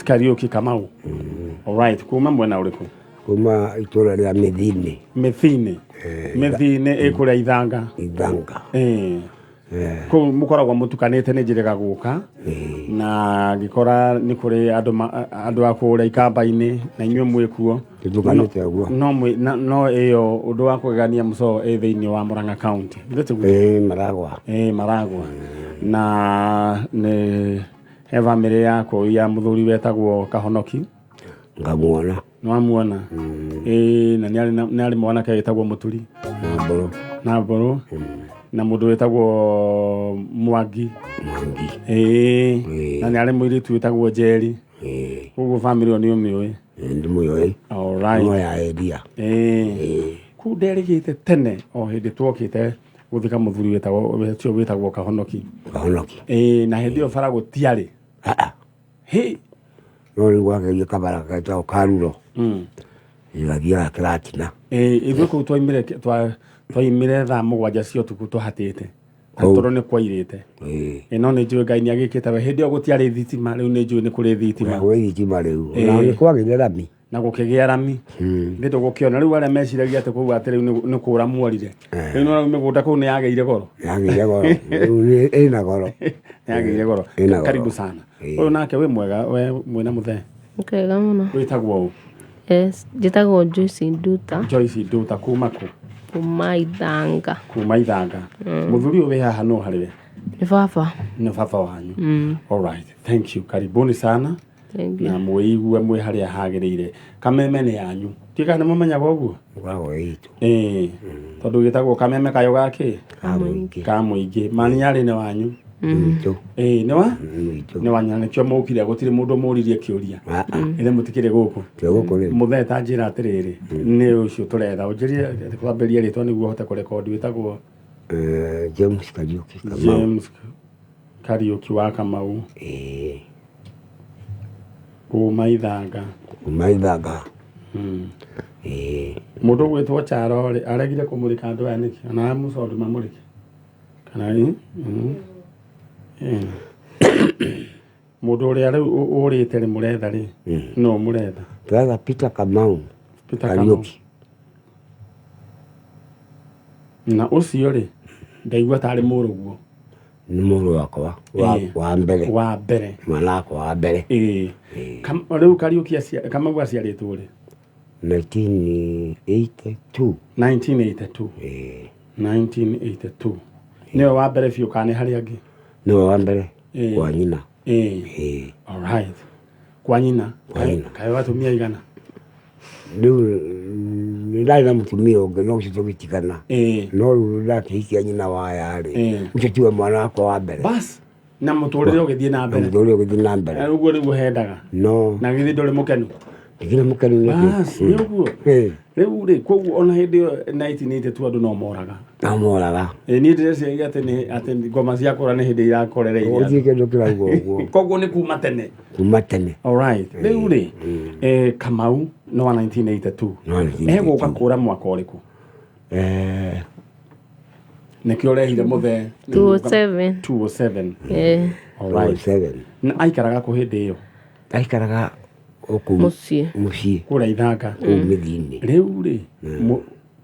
Kariuki Kamau. Alright, kuma mwena ũrĩkũ? Kuma itũra rĩa Mĩthinĩ. Mĩthinĩ. Mĩthinĩ ĩkũrĩa Ithanga. Ithanga. Kũu mũkoragwo mũtukanĩte nĩ njĩrĩga gũka na ngĩkora nĩ kũrĩ andũ andũ a kũrĩa ikamba-inĩ na inyuĩ mwĩ kuo. Tũtukanĩte ũguo. No no ĩyo ũndũ wa kũgegania mũco ĩ thĩinĩ wa Murang'a County. Githĩ tiguo? Ĩĩ, Maragwa. Ĩĩ, Maragwa. Na nĩ he bamĩrĩ ya kũu ya mũthuri wetagwo Kahonoki. Ngamuona. Nĩwamuona? Ĩĩ, na nĩ arĩ mwanake wĩtagwo Mũturi. Na Mbũrũ. Na Mbũrũ. Na mũndũ wĩtagwo Mwangi. Mwangi. Ĩĩ. Na nĩ arĩ mũirĩtu wĩtagwo Njeri. Koguo bamĩrĩ ĩyo nĩ ũmĩũĩ? Ĩĩ, ndĩmĩũĩ. Alright. No ya Elia. Ĩĩ. Kũu nderĩgĩte tene o hĩndĩ twokĩte gũthika mũthuri wĩtagwo ũcio wĩtagwo Kahonoki. Kahonoki. Ĩĩ, na hĩndĩ ĩyo bara gũtiarĩ. Aa. Hĩ. No rĩu gwakĩria kabara getagwo Karuro. Ĩgathiaga Kĩratina. Ĩĩ, ithuĩ kũu twaimire twaimire thaa 7 cia ũtukũ tũhatĩte. Na Kũu. tondũ nĩ kwairĩte. Ĩĩ. Ĩĩ, no nĩ njũĩ Ngai nĩ agĩkĩte we. Hĩndĩ ĩyo gũtiarĩ thitima, rĩu nĩ njũĩ nĩ kũrĩ thitima. Gwĩ thitima rĩu. Na nĩ kwagĩire rami. Na gũkĩgĩa rami. Nĩ ndũgũkĩona rĩu arĩa meciragia atĩ kũu atĩ rĩu nĩ kũra muorire. Rĩu nĩ mĩgũnda kũu nĩ yagĩire goro. Yagĩire goro. Rĩu ĩna goro. Nĩ yagĩire goro. Ĩna goro. Karibu sana. Ũyũ nake wĩ mwega we mwĩna mũthee. Kega mũno. Wĩtagwo ũ? Yes, njĩtagwo Joyce Nduta. Joyce Nduta kuma kũ? Kuma Ithanga. Kuma Ithanga. Mũthuri ũyũ wĩ haha nũ harĩ we? Nĩ baba. Nĩ baba wanyu. All right. Thank you. Karibuni sana. Thank you. Na mwĩigue mwĩ harĩa hagĩrĩire. Kameme nĩ yanyu. Ndiũĩ kana nĩ mũmenyaga ũguo? Mũkoragwo wĩ witũ. Ĩĩ. Tondũ gĩtagwo kameme kayũ ga kĩ? Ka mũingĩ. Ka mũingĩ. Mani yarĩ nĩ wanyu. Witũ. Ĩĩ, nĩ wa? Witũ. Nĩ wanyu na nĩkĩo mũkire gũtirĩ mũndũ mũririe kĩũria. Aa. Ithe mũtikĩrĩ gũkũ. Twĩ gũkũ rĩu. Mũthee ta njĩra atĩrĩrĩ, nĩ ũcio tũretha. Ũnjĩrire kwambĩrĩria rĩtwa nĩguo hote kũrekondi wĩtagwo James Kariuki Kamau. James Kariuki wa Kamau. Ĩĩ. Kuma Ithanga. Kuma Ithanga. Ĩĩ. Mũndũ ũgwĩtwo Charo rĩ, aregire kũmũrĩka andũ aya nĩkĩ? Ona Musa ũndũ mamũrĩke. Kana ĩ? Ĩ. Mũndũ ũrĩa rĩu ũrĩte rĩ mũretha rĩ, no mũretha? Tũretha Peter Kamau. Peter Kamau. Kariuki. Na ũcio rĩ, ndaigua tarĩ mũrũguo. Nĩ mũrũ wakwa wa mbere. Wa mbere. Mwana wakwa wa mbere. Ĩĩ. Rĩu Kariuki Kamau aciarĩtwo rĩ? 1982. 1982. Ĩĩ. 1982. Nĩwe wa mbere biũ kana nĩ harĩ angĩ? Nĩwe wa mbere kwa nyina. Ĩĩ. Ĩĩ. All right. Kwa nyina. Kwa nyina. Kaĩ watumia aigana? Rĩu nĩ ndarĩ na mũtumia ũngĩ no ũcio tũgĩtigana. No rĩu ndakĩhikia nyina wa aya rĩ, ũcio tiwe mwana wakwa wa mbere. Bas, na mũtũrĩre ũgĩthiĩ na mbere. Na mũtũrĩre ũgĩthiĩ na mbere. Ũguo nĩguo hendaga. No. Na githĩ ndũrĩ mũkenu? Ndikĩrĩ mũkenu nĩkĩ? Bas, nĩ ũguo. Rĩu rĩ, koguo ona hĩndĩ ĩyo 1982 andũ no moraga. No moraga. Ĩĩ, niĩ ndĩreciria atĩ nĩ atĩ ngoma cia kũra nĩ hĩndĩ irakorereire andũ. Gũtirĩ kĩndũ kĩrauga ũguo. Koguo nĩ kuma tene. Kuma tene. All right. Rĩu rĩ, Kamau nĩ wa 1982. Nĩ wa 1982. Egũka kũra mwaka ũrĩkũ? Nĩkĩo ũrehire mũthee. 207. 207. Eh. All right. 207. Na aikaraga kũ hĩndĩ ĩyo? Aikaraga kũu Mũciĩ. Mũciĩ. Kũrĩa Ithanga. Kũu mĩthiinĩ. Rĩu rĩ,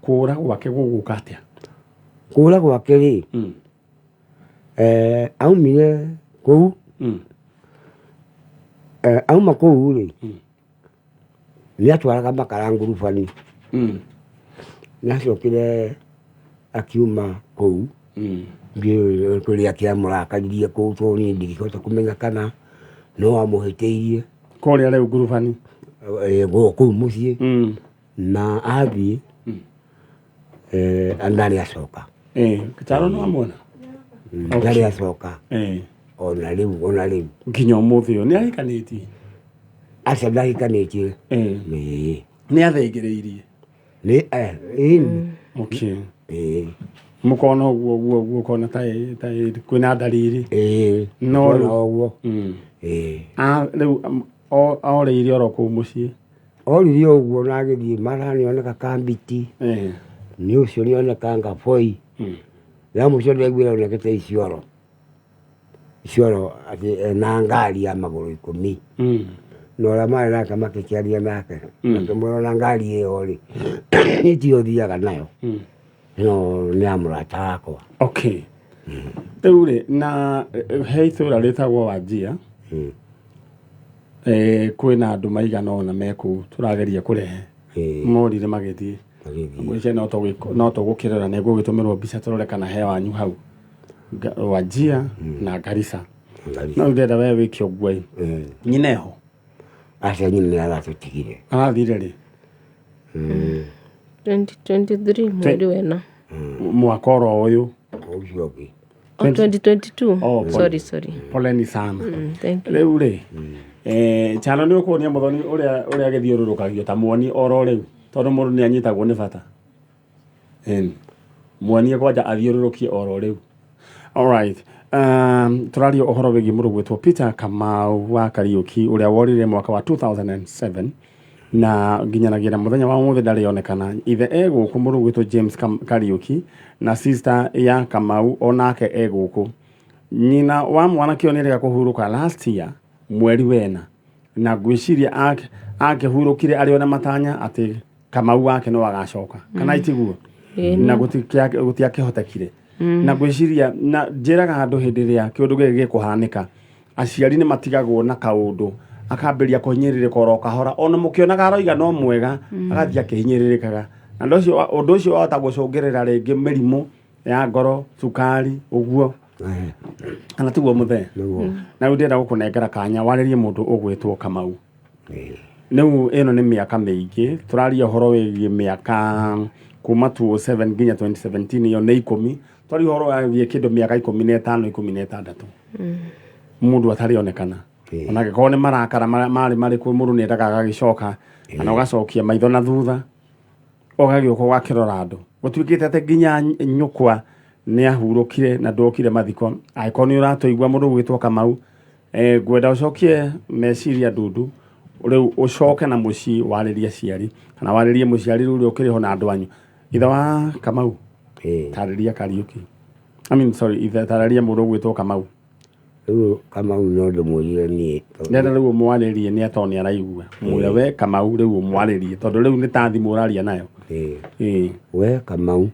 kũra gwake gũgũka atĩa? Kũra gwake rĩ, aumire kũu, auma kũu rĩ, nĩ atwaraga makara ngurubani. Nĩ acokire akiuma kũu, ndiũĩ kũrĩa kĩamũrakaririe kũu tondũ niĩ ndingĩhota kũmenya kana no amũhĩtĩirie. Kũrĩa rĩu ngurubani? Kũu mũciĩ. Na athiĩ, ndarĩ acoka. Charo nĩ wamwona? Ndarĩ acoka. Ona rĩu, ona rĩu. Nginya ũmũthĩ ũyũ, nĩ ahikanĩtie? Aca ndahikanĩtie. Ĩĩ. Nĩ athengereirie? Nĩ, ĩĩ. Okay. Ĩĩ. Mũkona ũguo ũguo ũguo ũkona ta ĩ, ta ĩ, kwĩna ndariri. Ĩĩ. No Ũkona rĩu. ũguo. Ĩĩ. Rĩu, orĩire oro kũu mũciĩ? Oririe ũguo na agĩthiĩ mara nĩoneka Kambiti. Nĩ ũcio nĩoneka Ngaboi. Ya mũico ndaiguire onekete Isiolo. Isiolo atĩ ena ngari ya magũrũ 10. Na ũrĩa marĩ nake makĩkĩaria nake, makĩmwĩra ona ngari ĩyo rĩ, niĩ tiyo thiaga nayo, no nĩ ya mũrata wakwa. Okay, rĩu rĩ, na he itũra rĩtagwo Wanjia, kwĩna andũ maigana ũna me kũu tũrageria kũrehe, morire magĩthiĩ. Magĩthiĩ. Ngwĩciria no tũgũkĩrora, nĩ gũgĩtũmĩrwo mbica tũrore kana he wanyu hau Wanjia na Garissa. Garissa. No ndĩrenda we wĩke ũguo ĩ. Nyina eho? Aca, nyina nĩ aratũtigire. Arathire rĩ? 2023 mweri wena. Mwaka oro ũyũ? Ũcio ũngĩ. Oh, 2022. Oh, pole. Sorry, sorry. Poleni sana. Thank you. Rĩu rĩ, Chalo, nĩ ũkuonia mũthoni ũrĩa agĩthiũrũrũkagio ta muoni oro rĩu, tondũ mũndũ nĩ anyitagwo nĩ bata. Ĩni. Muonie kwanja athiũrũrũkie oro rĩu. Alright. Tũraria ũhoro wĩgiĩ mũndũ gwĩtwo Peter Kamau wa Kariũki, ũrĩa worire mwaka wa 2007 na nginyanagia na mũthenya wa ũmũthĩ ndarĩ onekana. Ithe e gũkũ, mũndũ gwĩtwo James Kariũki, na sister ya Kamau onake e gũkũ. Nyina wa mwanake ũyũ nĩarega kũhurũka last year mweri wena, na ngwĩciria akĩhurũkire arĩ ona matanya atĩ Kamau wake no agacoka, kana itiguo? Na gũtiakĩhotekire. Na ngwĩciria na njĩraga andũ, hĩndĩ ĩrĩa kĩũndũ gĩkĩ gĩkũhanĩka, aciari nĩ matigagwo na kaũndũ, akambĩrĩria kũhinyĩrĩrĩka oro kahora, ona mũkĩonaga aroiga no mwega, agathiĩ akĩhinyĩrĩrĩkaga, na ũndũ ũcio wahota gũcũngĩrĩra rĩngĩ mĩrimũ ya ngoro, cukari, ũguo, kana tiguo, mũthee? Nĩguo. Na rĩu ndĩrenda gũkũnengera kanya warĩrie mũndũ ũgwĩtwo Kamau. Rĩu ĩno nĩ mĩaka mĩingĩ tũraria ũhoro wĩgiĩ, mĩaka kuma 2007 nginya 2017, ĩyo nĩ 10. Twaria ũhoro wĩgiĩ kĩndũ mĩaka 15, 16, mũndũ atarĩ onekana. Ona angĩkorwo nĩ marakara marĩ marĩkũ, mũndũ nĩ endaga agagĩcoka, kana ũgacokia maitho na thutha, ũgagĩũka ũgakĩrora andũ. Gũtuĩkĩte atĩ nginya nyũkwa nĩ ahurũkire na ndokire mathiko. Angĩkorwo nĩ ũratũigua, mũndũ ũgwĩtwo Kamau, ngwenda ũcokie meciria ndundu rĩu, ũcoke na mũciĩ, warĩrie aciari kana warĩrie mũciari rĩu ũrĩa ũkĩrĩ ho na andũ anyu. Ithe wa Kamau, tarĩria Kariũki, I mean, sorry, ithe, tarĩria mũndũ ũgwĩtwo Kamau. Rĩu Kamau no ndĩmwĩrire niĩ. Ndenda rĩu ũmwarĩrie nĩ atoo nĩ araigua. Mwĩre we Kamau, rĩu ũmwarĩrie, tondũ rĩu nĩ ta thimũ ũraria nayo. Ĩĩ. We Kamau,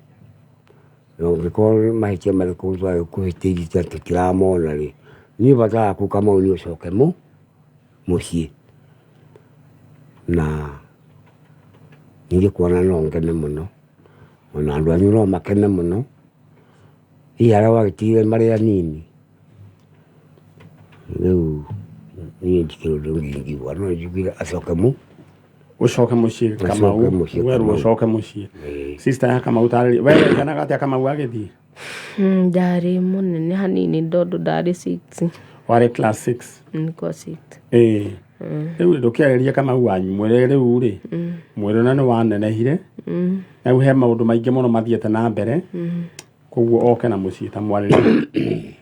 na ũngĩkorwo mahĩtia marĩkũ twagĩkũhĩtĩirie tũtiramona rĩ, niĩ bata waku Kamau nĩ ũcoke mũciĩ, na ningĩkuona no ngene mũno, ona andũ anyu no makene mũno. Hihi arĩa wagĩtigire marĩ anini. Rĩu niĩ ndikĩrĩ ũndũ ũngĩ ingiuga, no njugire acoke Ũcoke mũciĩ. Acoke Kamau. mũciĩ, Werwo. Kamau. Ũcoke mũciĩ. Sister ya Kamau, tarĩria we wekanaga atĩa Kamau agĩthiĩ. Ndarĩ mũnene hanini tondũ ndarĩ six. Warĩ class 6? Nĩkuo six. Ĩĩ, rĩu ndũkĩarĩria Kamau wanyu, mwĩre rĩu rĩ, mwĩre na nĩ wanenehire, rĩu he maũndũ maingĩ mũno mathiĩte na mbere, koguo oke na mũciĩ, ta mwarĩrie.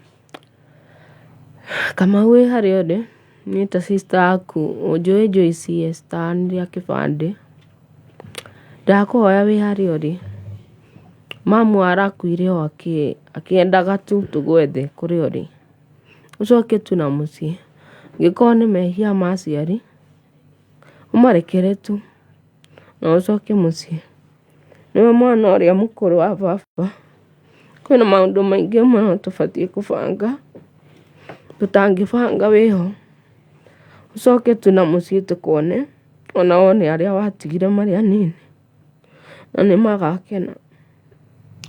Kamau, wĩ harĩa ũrĩ, niĩ ta sister yaku ũnjũĩ, Joyce Esther rĩa kĩbandĩ, ndakũhoya wĩ harĩa ũrĩ, mamu arakuire o akĩendaga tu tũgwethe kũrĩa ũrĩ, ũcoke tu na mũciĩ. Angĩkorwo nĩ mehia ma aciari, ũmarekere tu na ũcoke mũciĩ. Nĩwe mwana ũrĩa mũkũrũ wa baba. Kwĩna maũndũ maingĩ mũno tũbatiĩ kũbanga, tũtangĩbanga wĩho. Ũcoke tu na mũciĩ tũkuone, ona wone arĩa watigire marĩ anini, na nĩ magakena.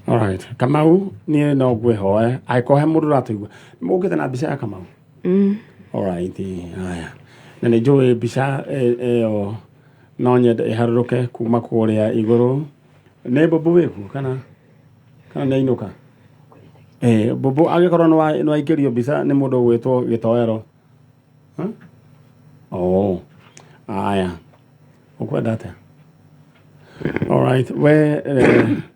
Alright. Kamau, niĩ no ngwĩhoe, angĩkorwo he mũndũ ũratũigua, nĩ mũkĩte na mbica ya Kamau? Mm. Alright, haya. Na nĩ njũĩ mbica ĩyo no nyende ĩharũrũke kuma kũrĩa igũrũ. Nĩ mbũmbũ wĩkuo kana nĩ ainũka? Mbũmbũ, angĩkorwo nĩ waikĩrio mbica nĩ mũndũ ũgwĩtwo Gĩtoero. Huh? Oh. Aya. Ũkwenda atĩa? Alright, we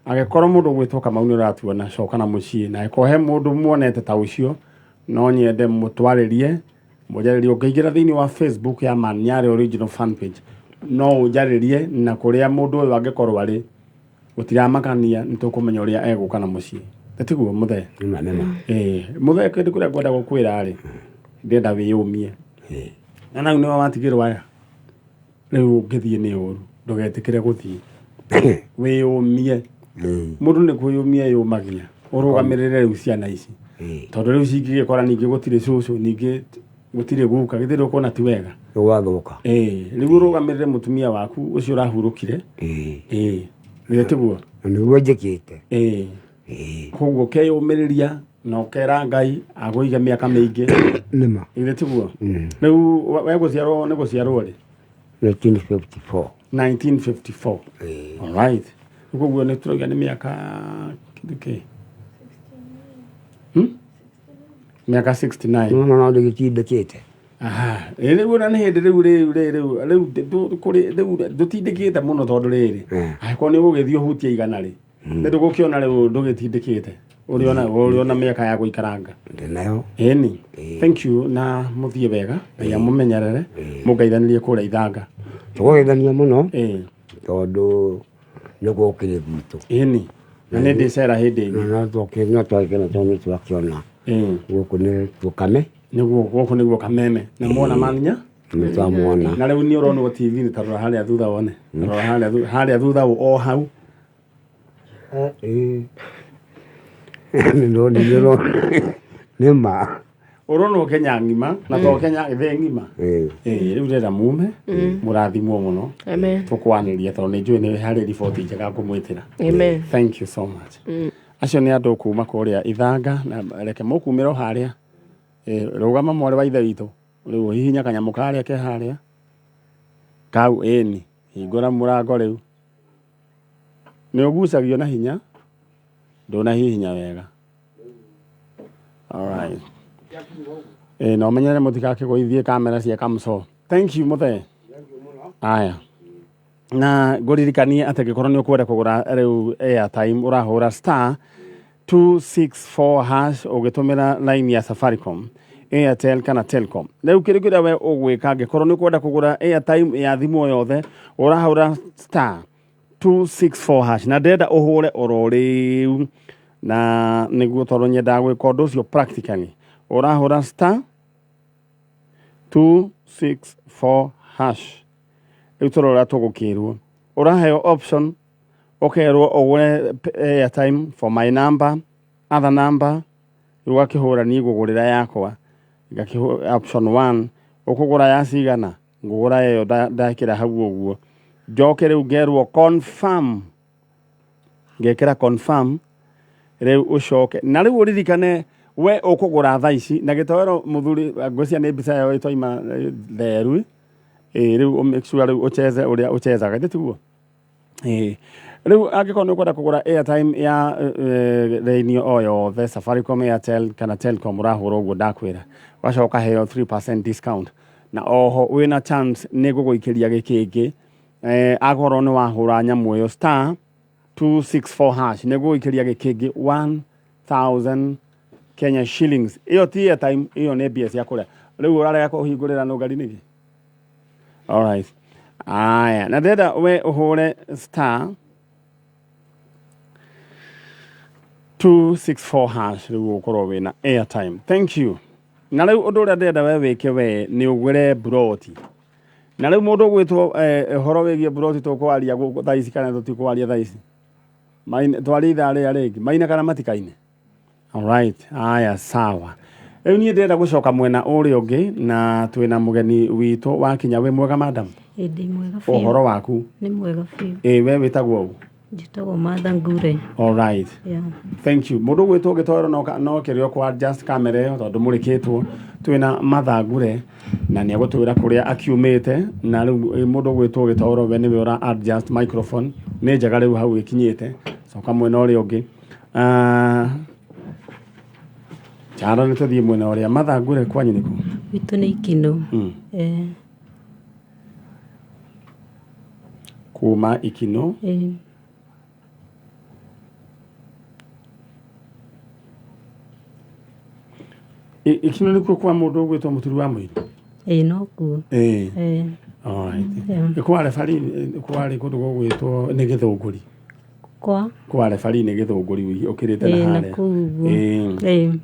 angĩkorwo mũndũ ũgwĩtwo Kamau nĩ ũratuona, coka na mũciĩ. Na angĩkorwo he mũndũ muonete ta ũcio, no nyende mũtwarĩrie, mũnjarĩrie. Ũngĩingĩra thĩinĩ wa Facebook ya Manyare Original fan page, no ũnjarĩrie, na kũrĩa mũndũ ũyũ angĩkorwo arĩ, gũtiramakania, nĩ tũkũmenya ũrĩa egũka na mũciĩ. Tiguo, mũthee? Nĩma, nĩma. Ĩĩ, mũthee, kĩndũ kĩrĩa ngwenda gũkwĩra rĩ, ndĩrenda wĩyũmie. Na nau nĩwe watigĩrwo aya. Rĩu ũngĩthiĩ nĩ ũru, ndũgetĩkĩre gũthiĩ. Wĩyũmie. Mũndũ nĩ kwĩyũmia eyũmagia. Ũrũgamĩrĩre rĩu ciana ici. Tondũ rĩu cingĩgĩkora ningĩ gũtirĩ cũcũ, ningĩ gũtirĩ guka, githĩ ndũkuona ti wega? Nĩgwathũka. Rĩu ũrũgamĩrĩre mũtumia waku ũcio ũrahurũkire. Githĩ tiguo? Na nĩguo njĩkĩte. Koguo ũkeyũmĩrĩria na ũkera Ngai agũige mĩaka mĩingĩ. Nĩma. Githĩ tiguo? Rĩu we gũciarwo nĩ gũciarwo rĩ? 1954. 1954. All right. Koguo nĩ tũrauga nĩ mĩaka kĩndũ kĩ? Mĩaka 69. No no ndĩgĩtindĩkĩte. Aha, rĩu ona nĩ hĩndĩ rĩu rĩu rĩu rĩu kũrĩ rĩu ndũtindĩkĩte mũno tondũ rĩrĩ angĩkorwo nĩ ũgũgĩthiĩ ũhutie igana rĩ nĩ ndũgũkĩona rĩu ndũgĩtindĩkĩte ũrĩona mĩaka ya gũikaranga. Ndĩnayo. Ĩni. Thank you na mũthiĩ wega Ngai amũmenyerere mũngeithanirie kũrĩa Ithanga. Tũkũgeithania mũno tondũ nĩguo ũkĩrĩ gwitũ. Ĩni. Na nĩ ndĩcera hĩndĩ ĩngĩ. No twakĩona tondũ nĩ twakĩona gũkũ nĩ tũkame. Nĩguo gũkũ nĩguo Kameme na mwona maninya Nĩ twamwona. Na rĩu nĩ ũronwo TV-inĩ ta rora harĩa thutha wone. Rora harĩa thutha o hau. Nĩ ma. Ũronwo Kenya ng'ima na to Kenya thĩ ng'ima. Rĩu ndĩrenda mume mũrathimwo mũno. Amen. Tũkwanĩria tondũ nĩ njũĩ nĩ harĩ riboti njega ngũmwĩtĩra. Amen. Thank you so much. Acio nĩ andũ kuma kũrĩa Ithanga na reke mũkumĩre o harĩa. Rũgama mwarĩ wa ithe witũ. Rĩu hihinya kanyamũ karĩa ke harĩa. Kau ĩni. Hingũra mũrango rĩu. Nĩ ũgucagio na hinya. Ndũnahihinya wega. All right. Na ũmenyere mũtigakĩgũithie kamera cia Kamso. Thank you mũthee. Aya. Na ngũririkanie atĩ angĩkorwo nĩ ũkwenda kũgũra rĩu airtime ũrahũra star 264 hash ũgĩtũmĩra line ya Safaricom, Airtel kana Telcom. Rĩu kĩndũ kĩrĩa we ũgwĩka angĩkorwo nĩ ũkwenda kũgũra airtime ya thimũ o yothe ũrahũra star 264 hash na ndĩrenda ũhũre oro rĩu na nĩguo tondũ nyendaga gwĩka ũndũ ũcio practically. Ũrahũra star 264 hash. Rĩu tũrore ũrĩa tũgũkĩrwo. Ũraheo option ũkerwo ũgũre airtime for my number, other number, rĩu ũgakĩhũra niĩ ngũgũrĩra yakwa. Ngakĩhũra option 1, ũkũgũra ya cigana? Ngũgũra ĩyo ndekĩra hau ũguo. Njoke rĩu ngerwo confirm. Ngekĩra confirm, rĩu ũcoke. Na rĩu ũririkane we ũkũgũra thaa ici na gĩtoero mũthuri ngwĩciria nĩ mbica ĩyo ĩtwaima theru. Rĩu make sure rĩu ũcheze ũrĩa ũchezaga, githĩ tiguo? Rĩu angĩkorwo nĩ ũkwenda kũgũra airtime ya raini o yothe Safaricom, Airtel kana Telcom ũrahũra ũguo ndakwĩra. Ũgacoka ũkaheo 3% discount. Na oho wĩna chance nĩ ngũgũikĩria gĩkĩngĩ. Akorwo nĩ wahũra nyamũ ĩyo star 264 hash nĩ ngũgũikĩria gĩkĩngĩ 1000 Kenya shillings. Ĩyo ti airtime, ĩyo nĩ mbia cia kũrĩa. Rĩu ũrarega kũhingũrĩra nũngari nĩkĩ? All right. Aya, na ndĩrenda we ũhũre star 264 hash rĩu ũkorwo wĩna airtime. Thank you. Na rĩu ũndũ ũrĩa ndĩrenda we wĩke we nĩ ũgũre mburoti. Na rĩu mũndũ ũgwĩtwo ũhoro wĩgiĩ mburoti tũkwaria gũkũ thaa ici kana tũtikwaria thaa ici? Twarie ithaa rĩrĩa rĩngĩ. Maine kana matikaine? All right. Aya, sawa. Rĩu niĩ ndĩrenda gũcoka mwena ũrĩa ũngĩ na twĩna mũgeni witũ wakinya. Wĩ mwega madam? Ndĩ mwega biũ. Ũhoro waku? Nĩ mwega biũ. We wĩtagwo ũ? Njĩtagwo Martha Ngure. All right. Yeah. Thank you. Mũndũ ũgwĩtwo gĩtoero no kĩrĩa kwa just kamera ĩyo tondũ mũrĩkĩtwo. Twĩna Martha Ngure na nĩ egũtwĩra kũrĩa akiumĩte na rĩu mũndũ ũgwĩtwo gĩtoero we nĩwe ũra adjust microphone. Nĩ njega rĩu hau ĩkinyĩte. Coka mwena ũrĩa ũngĩ. Charo nĩ tũthiĩ mwena ũrĩa. Martha Ngure kwanyu nĩkũ? Gwitũ nĩ Ikinũ. Kuma Ikinũ. Ikinũ nĩkuo kwa mũndũ ũgwĩtwo Mũturi wa Mũiru? No kuo. All right. Kwa refari, kwarĩ kũndũ gũgwĩtwo nĩ Gĩthũngũri. Kwa? Kwa refari nĩ Gĩthũngũri ũkĩrĩte na Na harĩa. kũu ũguo.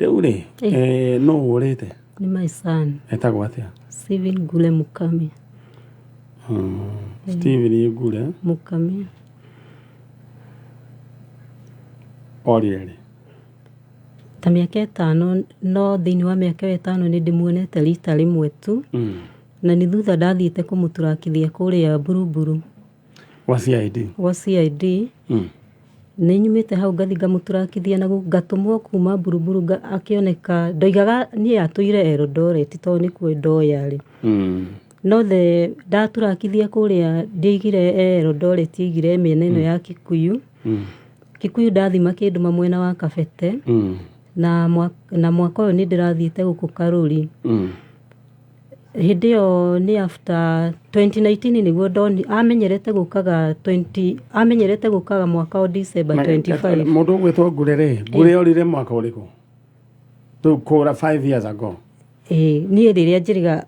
Rĩu rĩ, nũ ũrĩte? Nĩ my son. Etagwo atĩa? Steven Ngure Mukami. Stephen Ngure. Mukami. Orire rĩ? Ta mĩaka 5, no thĩinĩ wa mĩaka ĩyo 5 nĩ ndĩmuonete rita rĩmwe tu. Na nĩ thutha ndathiĩte kũmũturakithia kũrĩa Buruburu. Gwa CID. Gwa CID. Nĩ nyumĩte hau ngathi ngamũturakithia na ngatũmwo kuma Buruburu akĩoneka ndoigaga niĩ atũire Eldoret tondũ nĩkuo ndoĩ arĩ. No the ndaturakithia kũrĩa ndiaigire Eldoret, aigire mĩena ĩno ya Kikuyu. Kikuyu ndathima kĩndũma mwena wa Kabete. Na mwaka ũyũ nĩ ndĩrathiĩte gũkũ Karũri. Hĩndĩ ĩyo nĩ after 2019 nĩguo ndoni amenyerete gũkaga 20 amenyerete gũkaga mwaka wa December 25. Mũndũ ũgwĩtwo Ngure rĩ, Ngure orire mwaka ũrĩkũ? Rĩu kũra 5 years ago. Ĩĩ, niĩ rĩrĩa njĩrĩga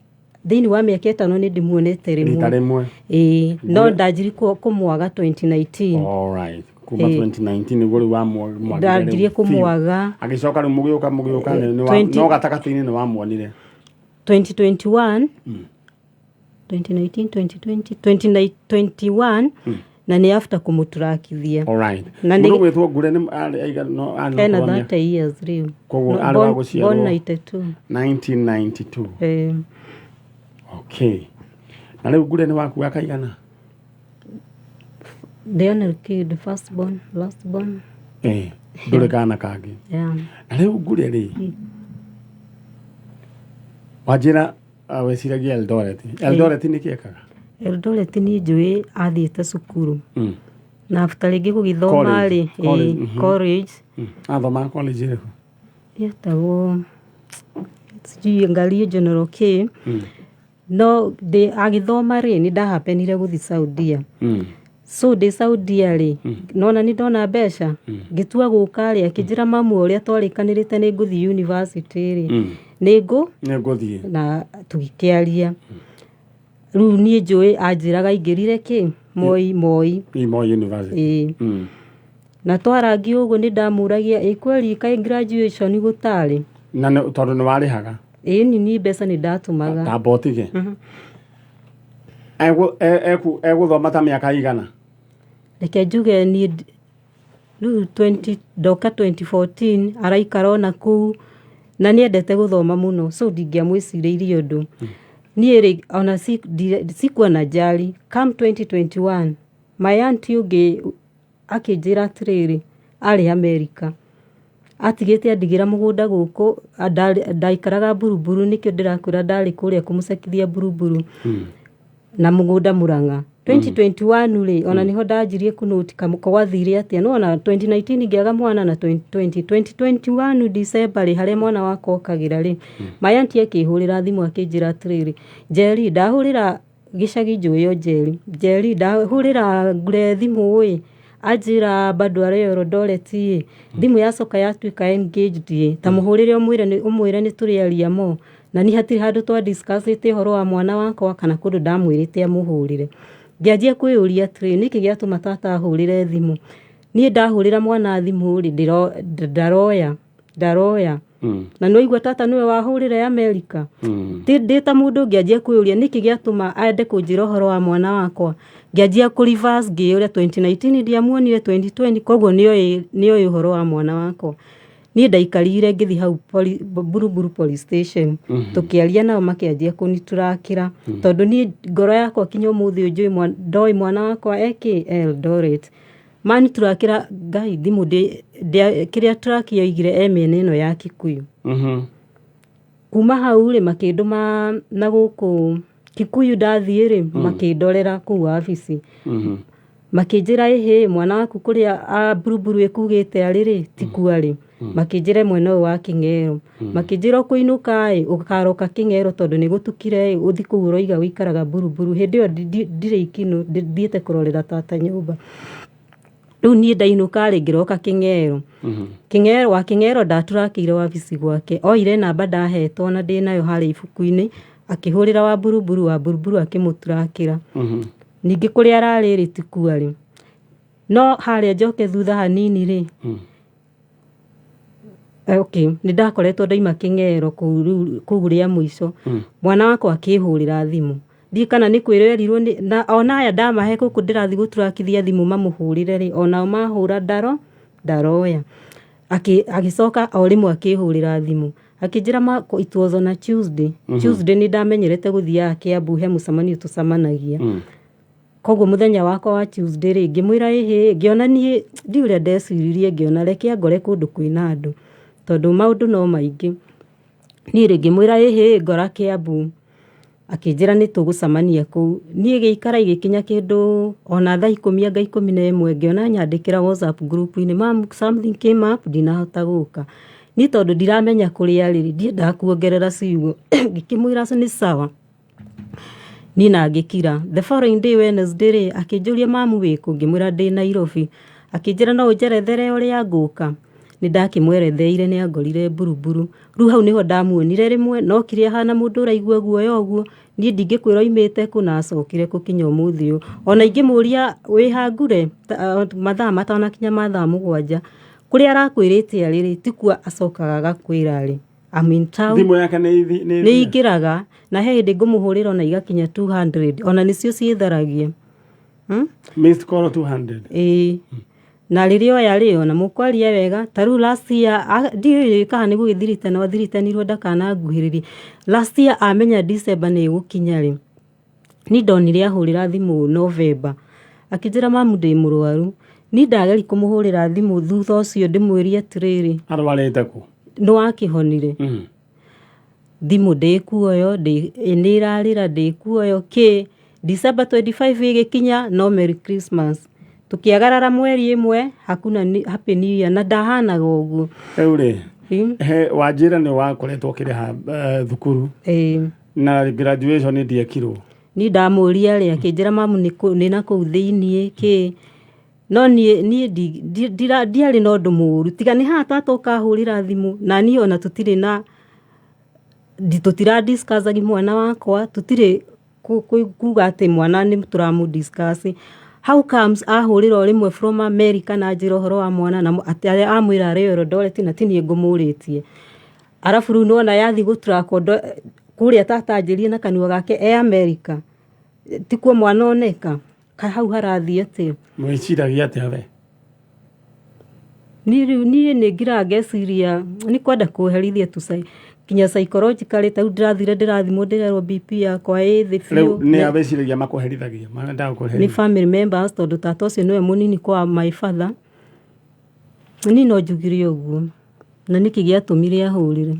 thĩinĩ wa mĩaka 5 nĩ ndĩmuonete rĩmwe. Rita rĩmwe. Ĩĩ, no ndanjiri kũmwaga 2019. All right. Kuma 2019 nĩguo rĩu wamwagire. Ndanjirie kũmwaga. Agĩcoka rĩu mũgĩũka no gatagatĩ-inĩ nĩ wamuonire. 2021, 2019, 2020, 2021, na nĩ after kũmũturakithia. All right. Na Mũndũ ũgwĩtwo Ngure nĩ arĩ aigana arĩ ena 30 years rĩu. Koguo arĩ wa gũciarwo Born 92. 1992. Okay. Na rĩu Ngure nĩ waku akaigana? The only kid, first born, last born. Ndũrĩ kana kangĩ. Yeah. Na rĩu Ngure rĩ, wanjĩra weciragia Eldoret. Eldoret nĩ kĩ ekaga? Eldoret niĩ njũĩ athiĩte cukuru. Na after rĩngĩ gũgĩthoma rĩ, college. Athomaga college ĩrĩkũ? Yetagwo sijui Ngario General K. No agĩthoma rĩ, nĩ ndahapenire gũthiĩ Saudia. So ndĩ Saudia rĩ, nona nĩ ndona mbeca, ngĩtua gũka rĩ, akĩnjĩra mamu ũrĩa twarĩkanĩrĩte nĩ ngũthiĩ university rĩ, nĩngũthiĩ. Na tũgĩkĩaria. Rĩu niĩ njũĩ anjĩraga aingĩrire kĩ? Moi. Moi University. Na twarangi ũguo nĩ ndamũragia ĩ kweli kaĩ graduation gũtarĩ? Na tondũ nĩ warĩhaga? Ĩĩ niĩ mbeca nĩ ndatũmaga. Ta mbotige? Egũthoma ta mĩaka igana? Reke njuge niĩ rĩu ndoka 2014 araikara ona kũu na nĩendete gũthoma mũno, so ndingĩamwĩcirĩirie ũndũ. Niĩ rĩ ona sikuwa na njari. Come 2021 my auntie ũngĩ akĩnjĩra atĩrĩrĩ, arĩ America atigĩte andigĩra mũgũnda gũkũ, ndaikaraga Buruburu, nĩkĩo ndĩrakwĩra ndarĩ kũrĩa kũmũcekithia Buruburu na mũgũnda Murang'a. 2021 rĩ, ona nĩho ndanjirie kũnũti gwathire atĩa, no ona 2019 ngĩaga mwana na 2020 2021 December rĩ, harĩa mwana wakwa okagĩra rĩ, my auntie akĩhũrĩra thimũ akĩnjĩra atĩrĩrĩ, Njeri ndahũrĩra gĩcagi njũĩ o Njeri, Njeri ndahũrĩra Ngure thimũ ĩ, anjĩra bado arĩ Eldoret ĩ, thimũ yacoka yatuĩka engaged ĩ, ta mũhũrĩre ũmwĩre nĩ tũrĩaria mo, na niĩ hatirĩ handũ twa discussĩte ũhoro wa mwana wakwa kana kũndũ ndamwĩrĩte amũhũrĩre. Ngĩanjia kwĩyũria atĩrĩ, nĩkĩ gĩatũma tata ahũrĩre thimũ? Niĩ ndahũrĩra mwana thimũ rĩ, ndaroya. Na nĩwaigua tata nĩwe wahũrĩre America. Ndĩ ta mũndũ ngĩanjia kwĩyũria nĩkĩ gĩatũma ende kũnjĩra ũhoro wa mwana wakwa. Ngĩanjia kũ reverse ngĩyũria 2019 ndiamuonire 2020, koguo nĩoĩ ũhoro wa mwana wakwa. Niĩ ndaikarire ngĩthiĩ hau Buruburu police station, tũkĩaria nao makĩanjia kũniturakĩra, tondũ niĩ ngoro yakwa kinya ũmũthĩ ũyũ njũĩ ndoĩ mwana wakwa ekĩ Eldoret. Maniturakĩra Ngai thimũ kĩrĩa track yoigire e mĩena ĩno ya Kikuyu. Kuma hau rĩ, makĩndũma na gũkũ Kikuyu ndathiĩ rĩ, makĩndorera kũu wabici. Makĩnjĩra ĩhĩ mwana waku kũrĩa Buruburu ĩkugĩte arĩ rĩ, ti kuo arĩ. Makĩnjĩra mwena ũyũ wa Kĩng'ero. Makĩnjĩra ũkũinũka ĩ, ũkaroka Kĩng'ero tondũ nĩ gũtukire ĩ, ũthiĩ kũu ũroiga ũikaraga Buruburu. Hĩndĩ ĩyo ndirĩ ikinũ, thiĩte kũrorera tata nyũmba. Rĩu niĩ ndainũka rĩ, ngĩroka Kĩng'ero. Kĩng'ero wa Kĩng'ero ndaturakĩire wabici gwake, oire namba ndahetwo na ndĩnayo harĩa ibuku-inĩ, akĩhũrĩra wa Buruburu, wa Buruburu akĩmũturakĩra. Ningĩ kũrĩa ararĩ rĩ, ti kuo arĩ. No harĩa njoke thutha hanini rĩ, okay, nĩ ndakoretwo ndaima Kĩng'ero kũu rĩa mũico. Mwana wakwa akĩhũrĩra thimũ. Ndiũĩ kana nĩ kwĩrwo erirwo nĩ na ona aya ndamahe gũkũ ndĩrathiĩ gũturakithia thimũ mamũhũrĩre rĩ, onao mahũra ndaro ndaroya. Agĩcoka o rĩmwe akĩhũrĩra thimũ akĩnjĩra ma it was on a Tuesday. Tuesday nĩ ndamenyerete gũthiaga Kiambu he mũcemanio tũcemanagia. Koguo mũthenya wakwa wa Tuesday rĩ, ngĩmwĩra ĩhĩ, ngĩona niĩ ndiũĩ ũrĩa ndeciririe ngĩona reke angore kũndũ kwĩna andũ tondũ maũndũ no maingĩ. Niĩ rĩ ngĩmwĩra ĩhĩ ngora Kiambu. Akĩnjĩra nĩ tũgũcemania kũu. Niĩ gĩikara igĩkinya kĩndũ ona thaa 10 anga 11 ngĩona anyandĩkĩra WhatsApp group-inĩ, mum something came up ndinahota gũka. Niĩ tondũ ndiramenya kũrĩa arĩ rĩ, ndiendaga kuongerera ciugo ngĩkĩmwĩra nĩ sawa. Niĩ na ngĩkira. The following day Wednesday rĩ, akĩnjũria mamu wĩkũ? Ngĩmwĩra ndĩ Nairobi. Akĩnjĩra no ũnjerethere ũrĩa ngũka? Nĩ ndakĩmweretheire nĩ angorire mburuburu. Rĩu hau nĩho ndamuonire rĩmwe no kire ahana mũndũ ũraigua guoya ũguo. Niĩ ndingĩkwĩra oimĩte kũ na acokire kũ kinya ũmũthĩ ũyũ. Ona ingĩmũria wĩ ha ngure mathaa matanakinya ma thaa 7 kũrĩa arakwĩrĩte arĩ rĩ, tikuo acokaga agakwĩra arĩ. I'm in town. Thimũ yake nĩ nĩ ingĩraga na he hĩndĩ ngũmũhũrĩra ona igakinya 200 ona nĩcio ciĩtharagia. Missed call 200. Ĩĩ. Na rĩrĩa oya rĩ ona mũkwaria wega ta rĩu last year ndiũĩ kana nĩ gũgĩthiritana athiritanirwo ndakananguhĩrĩrie. Last year amenya December nĩ ĩgũkinya rĩ, niĩ ndonire ahũrĩra thimũ November akĩnjĩra mamu ndĩ mũrwaru. Niĩ ndageria kũmũhũrĩra thimũ thutha ũcio ndĩmwĩre atĩrĩrĩ, Arwarĩte kũ? Nĩ wakĩhonire. Thimũ ndĩkuoyo, nĩ ĩrarĩra ndĩkuoyo kĩ. December 25 ĩgĩkinya no Merry Christmas. Tũkĩagarara mweri ĩmwe hakuna Happy New Year na ndahanaga ũguo. Rĩu rĩ, he wanjĩra nĩ wakoretwo ũkĩrĩha thukuru na graduation ndĩekirwo. Niĩ ndamũria rĩ, akĩnjĩra mamu nĩ na kũu thĩiniĩ kĩ. No niĩ niĩ ndiarĩ na ũndũ mũru tiga nĩ haha tata ũkahũrĩra thimũ na niĩ ona tũtirĩ na tũtira discuss mwana wakwa, tũtirĩ kuga atĩ mwana nĩ tũramũ discuss. How comes ahũrĩra o rĩmwe from America na anjĩra ũhoro wa mwana na atĩ amwĩra arĩ Eldoret na ti niĩ ngũmũrĩtie. Arabu rĩu nĩwona yathiĩ gũ track ũndũ kũrĩa tata anjĩrire na kanua gake e America tikuo mwana oneka. Kaĩ hau harathiĩ atĩa? Mwĩciragia atĩa we? Niĩ rĩu niĩ nĩ ngiraga ngeciria nĩ kwenda kũherithia tu kinya psychologically ta rĩu ndĩrathire ndĩrathimwo ndĩrerwo BP yakwa ĩ thĩ Rĩu biũ. nĩ a wĩciragia makũherithagia? Marendaga Nĩ gũkũherithia? family members tondũ tata ũcio nĩwe mũnini kwa my father. Niĩ no njugire ũguo. Na nĩkĩ gĩatũmire ahũrĩre?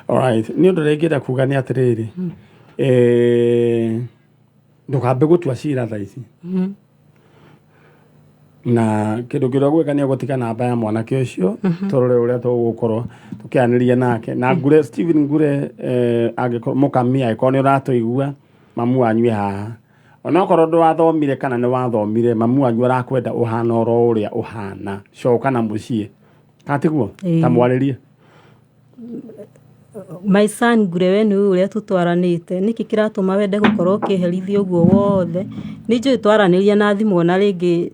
Alright, nĩ ũndũ ũrĩa ingĩenda kuga nĩ atĩrĩrĩ, ndũkambe gũtua cira thaa ici. Na kĩndũ kĩrĩa ũgwĩka nĩ ũgũtiga namba ya mwanake ũcio tũrore ũrĩa tũgũkorwo tũkĩaranĩria nake na Ngure Stephen Ngure, angĩkorwo mũkami angĩkorwo nĩ ũratũigua, mamu wanyu e haha, onokorwo ndwathomire kana nĩ wathomire, mamu wanyu arakwenda ũhana oro ũrĩa ũhana, coka na mũciĩ, kana tiguo? Ĩĩ. Ta mwarĩrie. My son Ngure, we nĩ ũĩ ũrĩa tũtwaranĩte, nĩkĩ kĩratũma wende gũkorwo ũkĩherithia ũguo wothe? Nĩ njũĩ twaranĩria na thimũ ona rĩngĩ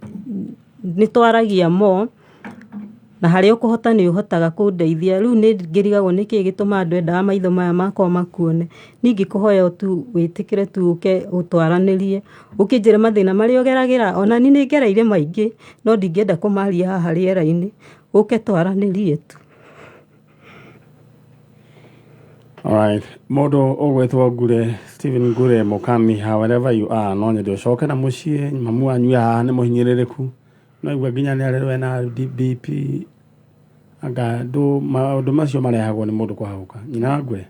nĩ twaragia more na harĩa ũkũhota nĩ ũhotaga kũndeithia. Rĩu nĩ ngĩrigagwo nĩkĩ gĩtũmaga ndwendaga maitho maya makwa makuone. Niĩ ingĩkũhoya tu wĩtĩkĩre tu ũke ũtwaranĩrie, ũkĩnjĩre mathĩna marĩa ũgeragĩra. Ona niĩ nĩ ngereire maingĩ no ndingĩenda kũmaria haha rĩera-inĩ, ũke twaranĩrie tu. Alright. Mũndũ ũgwĩtwo Ngure, Stephen Ngure Mũkami, however you are, no nyende ũcoke na mũciĩ, mamu wanyu e haha nĩ mũhinyĩrĩrĩku, no igua nginya nĩ arerwo ena BP, anga ndũ maũndũ macio marehagwo nĩ mũndũ kũhahũka. Nyina wa Ngure,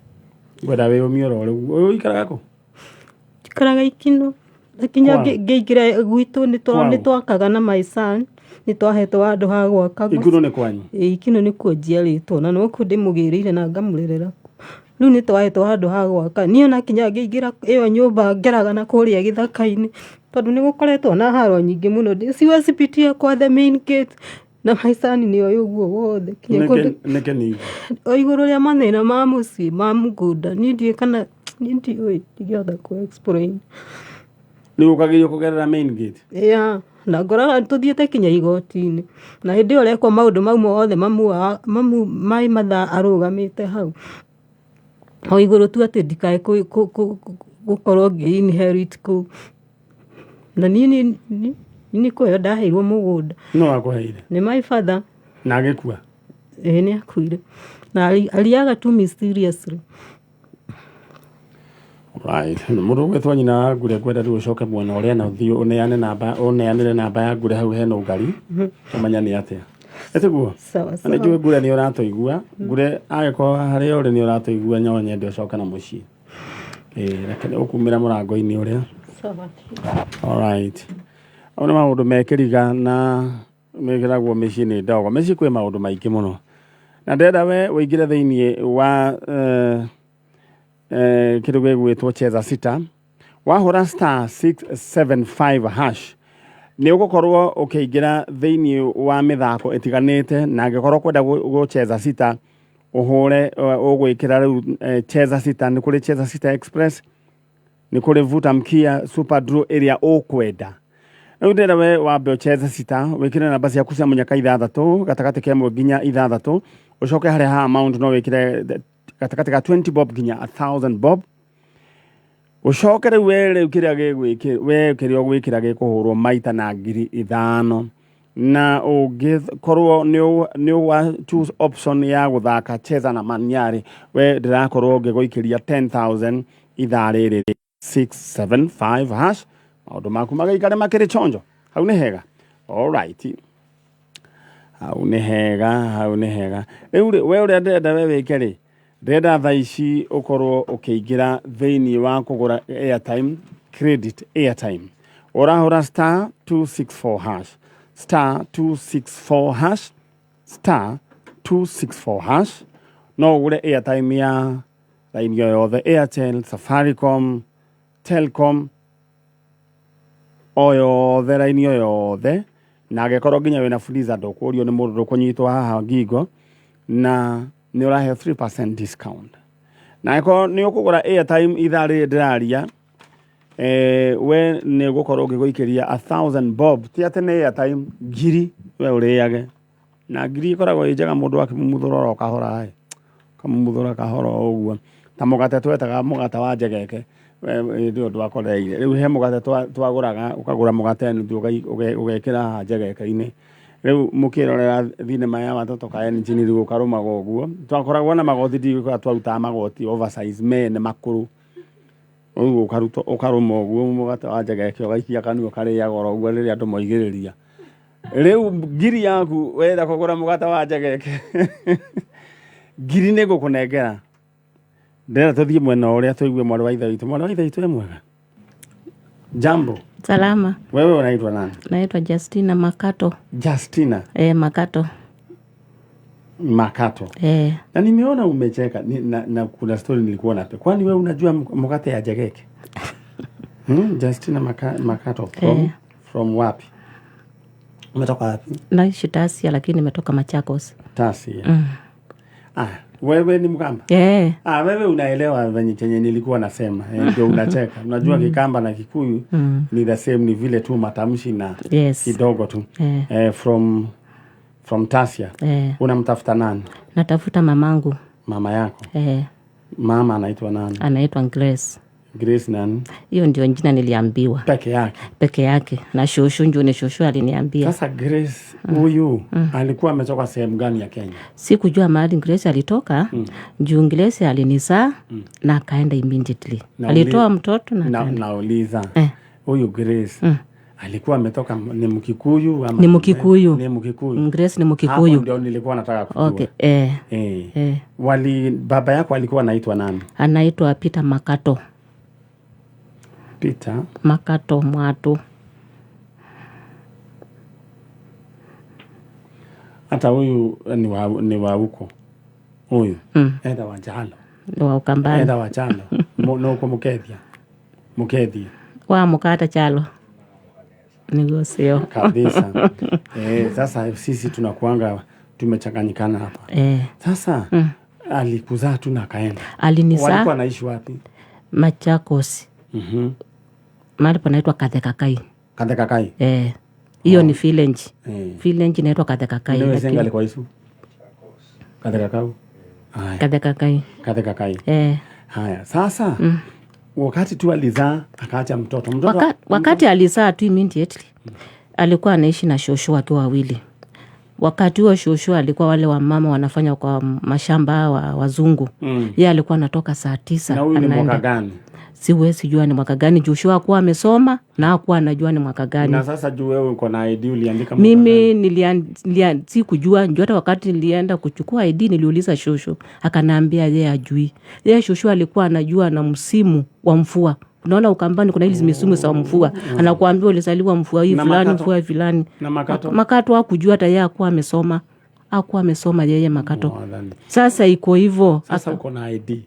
ngwenda wĩyũmie oro rĩu. Ũyũ ũikaraga kũ? Njikaraga Ikino. Kinya Kwao? ngĩingĩra gwitũ Kwao? nĩ twakaga na my son, nĩ twahetwo handũ ha gwaka. Ikuno nĩ kwanyu? Ĩĩ, Ikino nĩkuo njiarĩtwo na nokuo ndĩmũgĩrĩire na ngamũrerera kuo. Rĩu nĩ twahetwo handũ ha gwaka. Niĩ ona kinya ngĩingĩra ĩyo nyũmba ngeraga na kũrĩa gĩthaka-inĩ tondũ nĩ gũkoretwo na haro nyingĩ mũno. Siwezi pitia kwa the main gate na my son nĩ oĩ ũguo wothe. Kinya kũndũ Nĩkĩ ningĩ? O igũrũ rĩa mathĩna ma mũciĩ ma mũgũnda, niĩ ndiũĩ kana niĩ ndiũĩ ndingĩhota kũ explain. Rĩu ũkagirio kũgerera main gate? Yeah, na ngoraga tũthiĩte kinya igoti-inĩ na hĩndĩ ĩyo ũrekwo maũndũ mau mothe mamu my mother arũgamĩte hau o igũrũ tu atĩ ndikae Gũkorwo ngĩ inherit kũu, na niĩ nĩ kũheo ndaheirwo mũgũnda. No akũheire? Nĩ my father. Na agĩkua? Ĩĩ, nĩ akuire na ariaga tu mysteriously. Right. Mũndũ ũgwĩtwo nyina wa Ngure, ngwenda rĩu ũcoke mwena ũrĩa na ũthiĩ ũneane namba, ũneanĩre namba ya Ngure hau hena ũgari, tũmenya nĩ atĩa. Ĩtiguo? Sawa. Na Sawa. nĩ njũĩ Ngure nĩ ũratũigua. Ngure, angĩkorwo harĩa ũrĩ nĩ ũratũigua, no nyende ũcoke na mũciĩ. Ĩĩ, reke ũkumĩra mũrango-inĩ ũrĩa. Sawa. Alright. Au nĩ maũndũ mekĩriga na mekĩragwo mĩciĩ nĩ ndogo. Mĩciĩ kwĩ maũndũ maingĩ mũno. Na ndĩrenda we ũingĩre thĩinĩ wa kĩndũ gĩgwĩtwo Cheza Sita. Wahũra star 675 hash nĩ ũgũkorwo ũkĩingĩra thĩinĩ wa mĩthako ĩtiganĩte, na angĩkorwo kwenda gũcheza sita ũhũre ũgwĩkĩra rĩu Cheza Sita. Nĩ kũrĩ Cheza Sita Express, nĩ kũrĩ Vuta Mkia, Super Draw, ĩrĩa ũkwenda. Rĩu ndĩrenda we wambe ũcheze sita, wĩkĩre namba ciaku cia mũnyaka ithathatũ, gatagatĩ ka ĩmwe nginya ithathatũ, ũcoke harĩa ha amount no wĩkĩre gatagatĩ ka 20 bob nginya 1000 bob. Ũcoke rĩu we rĩu kĩrĩa gĩgwĩkĩ we kĩrĩa ũgwĩkĩra gĩkũhũrwo maita na 5,000, na ũngĩkorwo nĩ wa choose option ya gũthaka Cheza na Manyarĩ, we ndĩrakorwo ngĩgũikĩria 10,000 ithaa rĩrĩ. 675 hash, maũndũ maku magaikare makĩrĩ chonjo. Hau nĩ hega. Alright, hau nĩ hega, hau nĩ hega. Rĩu rĩ, we ũrĩa ndĩrenda we wĩke rĩ, ndĩrenda thaa ici ũkorwo ũkĩingĩra thĩinĩ wa kũgũra airtime, credit airtime. Ũrahũra star 264 hash, star 264 hash, star 264 hash. No ũgũre airtime ya raini o yothe, Airtel, Safaricom, Telcom, o yothe, raini o yothe. Na angĩkorwo nginya wĩna Fuliza, ndũkũrio nĩ mũndũ, ndũkũnyitwo haha ngingo, na nĩ ũraheo 3% discount. Na angĩkorwo nĩ ũkũgũra airtime ithaa rĩrĩ ndĩraria, we nĩ ũgũkorwo ũngĩgũikĩria 1000 bob. Ti atĩ nĩ airtime ngiri we ũrĩage, na ngiri ĩkoragwo ĩ njega mũndũ akĩmumuthũra oro kahora ĩ, kamumuthũra kahora o ũguo, ta mũgate twetaga mũgate wa njegeke. We hĩndĩ ĩyo ndwakoreire. Rĩu he mũgate twagũraga, ũkagũra mũgate nuthu, ũgekĩra haha njegeke-inĩ. Rĩu mũkĩrorera thinema ya Watoto Kaeni Chini, rĩu ũkarũmaga ũguo. Twakoragwo na magoti, ndiũĩ kana twarutaga magoti oversize mene makũrũ. Rĩu ũkaruta ũkarũma ũguo mũgate wa njegeke, ũgaikia kanua, ũkarĩaga oro ũguo rĩrĩa andũ moigĩrĩria. Rĩu ngiri yaku wenda kũgũra mũgate wa njegeke, ngiri nĩ ngũkũnengera. Ndĩrenda tũthiĩ mwena ũrĩa tũigue mwarĩ wa ithe witũ. Mwarĩ wa ithe witũ, e mwega? Jambo. Salama. Wewe unaitwa nani? Naitwa Justina Makato. Justina? Eh, Makato. Makato. Eh. Na nimeona umecheka na kuna story nilikuwa nape. Kwani wewe unajua mkate ya jegeke? Justina Makato from, Eh. from wapi? Umetoka wapi? Naishi Tasia lakini nimetoka Machakos. Tasia. Ah, wewe ni Mkamba? Eh. Ah, wewe unaelewa venye chenye nilikuwa nasema. Ndio unacheka. Unajua Kikamba na Kikuyu ni the same, ni vile tu matamshi na kidogo tu. Eh. From Tasia. Eh. Unamtafuta nani? Natafuta mamangu. Mama yako. Eh. Mama anaitwa nani? Anaitwa Grace. Grace nani? Hiyo ndio jina niliambiwa. Peke yake. Peke yake. Na shushu, njoo ni shushu aliniambia. Sasa Grace huyu alikuwa ametoka sehemu gani ya Kenya? Sikujua mahali Grace alitoka. Juu Grace alinizaa na akaenda immediately. Alitoa mtoto na akaenda. Nauliza. Eh. Huyu Grace alikuwa ametoka, ni Mkikuyu ama Ni Mkikuyu. Ni Mkikuyu. Grace ni Hapo Mkikuyu. ndio nilikuwa nataka kujua. Okay. Eh. Eh. Eh. Wali baba yako alikuwa anaitwa nani? Anaitwa Peter Makato. Peter Makato Mwatu. Hata huyu ni wa huko. Huyu. Enda wa Njalo. Wa Ukambani. Enda wa Chalo. Nuko mukethia. Mukethia. Wa mukata Chalo. Niguo sio. Kabisa. Sasa sisi tunakuanga tumechanganyikana hapa. Sasa alikuzaa tu na akaenda. Alinizaa. Walikuwa anaishi wapi? Machakos. Mahali panaitwa Kathekakai. Kathekakai. Eh. Hiyo ni village. Village inaitwa Kathekakai. Ndio senga alikuwa isu. Kathekakau. Haya. Kathekakai. Kathekakai. Eh. Haya, sasa Wakati tu alizaa akaacha mtoto mtoto. Wakati alizaa tu immediately alikuwa anaishi na shosho wakiwa wawili. Wakati huo shosho alikuwa wale wamama wanafanya kwa mashamba wa wazungu. Ye alikuwa anatoka saa 9. Na huyu ni mwaka Anaenda. gani? Siwezi jua ni mwaka gani juu shosho hakuwa amesoma na hakuwa anajua ni mwaka gani. Na sasa juu wewe uko na ID, uliandika mwaka gani? Mimi sikujua juu hata wakati nilienda kuchukua ID niliuliza shosho, akanaambia yeye ajui. Yeye shosho alikuwa anajua na msimu wa mvua. Unaona Ukambani kuna hizi misimu za mvua, anakuambia ulizaliwa mvua hii Na fulani, Makato? mvua fulani. Na Makato? Makato hakujua, hata yeye hakuwa amesoma, hakuwa amesoma yeye Makato. Mwadhani. Sasa iko hivyo. Sasa uko na ID?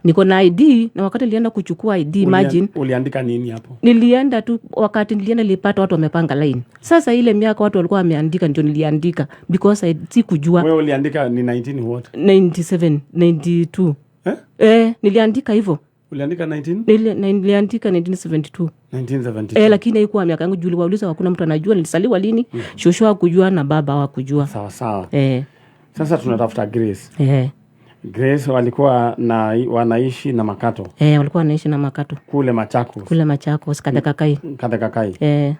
Niko na ID, na wakati nilienda kuchukua ID, imagine, Uliandika nini hapo? Nilienda tu, wakati nilienda nilipata watu wamepanga line. Sasa ile miaka watu walikuwa wameandika ndio niliandika because sikujua. Wewe uliandika ni 19 what? 97, 92. Eh? Eh, niliandika hivyo. Uliandika 19 Niliandika 1972. 1972. Eh, lakini haikuwa miaka yangu juu wauliza hakuna mtu anajua nilisaliwa lini. Shosho hakujua na baba hawakujua. Sawa sawa. Eh, Sasa tunatafuta Grace. eh, Grace walikuwa na wanaishi na Makato eh, walikuwa wanaishi na Makato kule Machakos. Kule Machakos, Kathekakai. Kathekakai. Eh,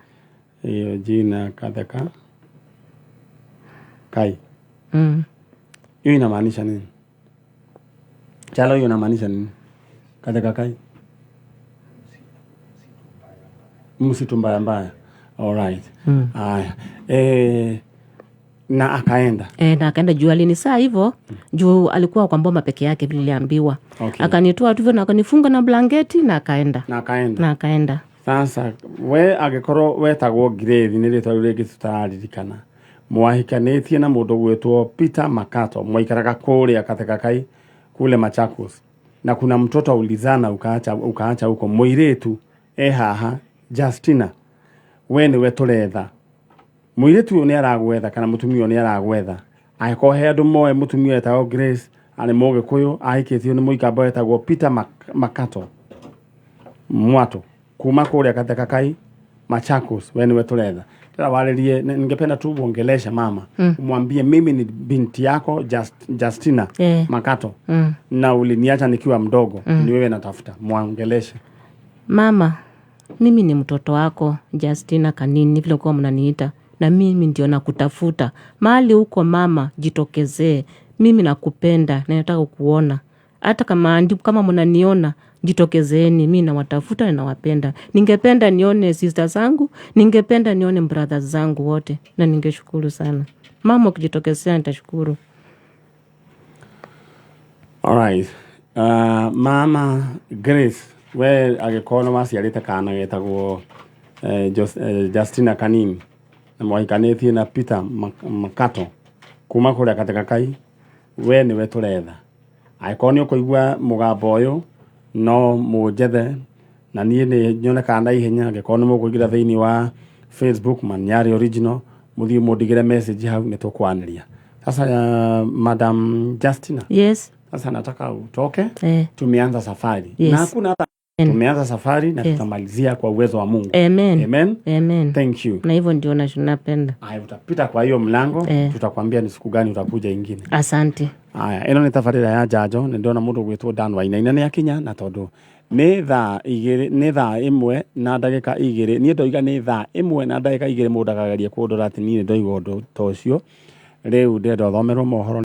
Hiyo jina Katheka Kai. Hiyo inamaanisha nini? Chalo, hiyo inamaanisha nini? Kathekakai. Msitu mbaya mbaya. Alright. Haya. Na akaenda. E, na akaenda juu alinisaa hivyo juu alikuwa kwa mboma peke yake vile niliambiwa. Akanitoa tu hivyo na akanifunga na blanketi na akaenda. Na akaenda. Na akaenda. Sasa we angĩkorwo wetagwo Grace nĩ rĩtwa rĩu rĩngĩ tũtararirikana, mwahikanĩtie na mũndũ gwĩtwo Peter Makato, mwaikaraga kũrĩa Kathekakai kule Machakos, na kuna mtoto ulizana ukaacha huko, mũirĩtu e haha Justina, we nĩwe tũretha. Mũirĩtu ũyũ nĩ aragwetha kana mũtumia ũyũ nĩ aragwetha. Angĩkorwo he andũ moe mũtumia wetagwo Grace, arĩ mũgĩkũyũ, ahikĩtio nĩ mũikamba wetagwo Peter Makato Mwato kuma kũrĩa Kathekakai Machakos, we niwe tũretha. Tena warĩrie, ningependa tu uongeleshe mama, umwambie mimi ni binti yako Justina Makato na uliniacha nikiwa mdogo, ni wewe natafuta. Mwongeleshe. Mama, mimi ni mtoto wako Justina Kanini, vile kuwa mnaniita, na mimi ndio nakutafuta mahali huko. Mama, jitokezee, mimi nakupenda na nataka kukuona. Hata kama kama mnaniona, jitokezeeni, mi nawatafuta na nawapenda. Ningependa nione sister zangu, ningependa nione brothers zangu wote, na ningeshukuru sana. Mama, ukijitokezea nitashukuru. Alright. Mama Grace, we angĩkorwo nĩ waciarĩte kana getagwo Justina Kanini na mwahikanĩtie na Peter Makato kuma kũrĩa Kathekakai, we nĩwe tũretha. Angĩkorwo nĩ ũkũigua mũgambo ũyũ no mũnjethe na niĩ nĩ nyonekaga na ihenya. Angĩkorwo nĩ mũkũingĩra thĩinĩ wa Facebook Manyari Original, mũthiĩ mũndigĩre message hau, nĩ tũkwanĩria. Sasa Madam Justina, Yes. sasa nataka utoke. Tumeanza safari Yes. na hakuna hata, tumeanza safari na tutamalizia kwa uwezo wa Mungu. Amen. Amen. Amen. Thank you. Na hivyo ndio napenda. Aya, utapita kwa hiyo mlango, tutakwambia ni siku gani utakuja ingine. Asante. Aya, ĩno nĩ tabarĩra ya njanjo. Nĩ ndĩrona mũndũ ũgwĩtwo Dan Wainaina nĩ akinya, na tondũ nĩ thaa 2, nĩ thaa 1 na ndagĩka 2, niĩ ndoiga nĩ thaa 1 na ndagĩka 2, mũndũ akageria kũndora atĩ niĩ nĩ ndoiga ũndũ ta ũcio. Rĩu ndĩrenda ũthomerwo mohoro.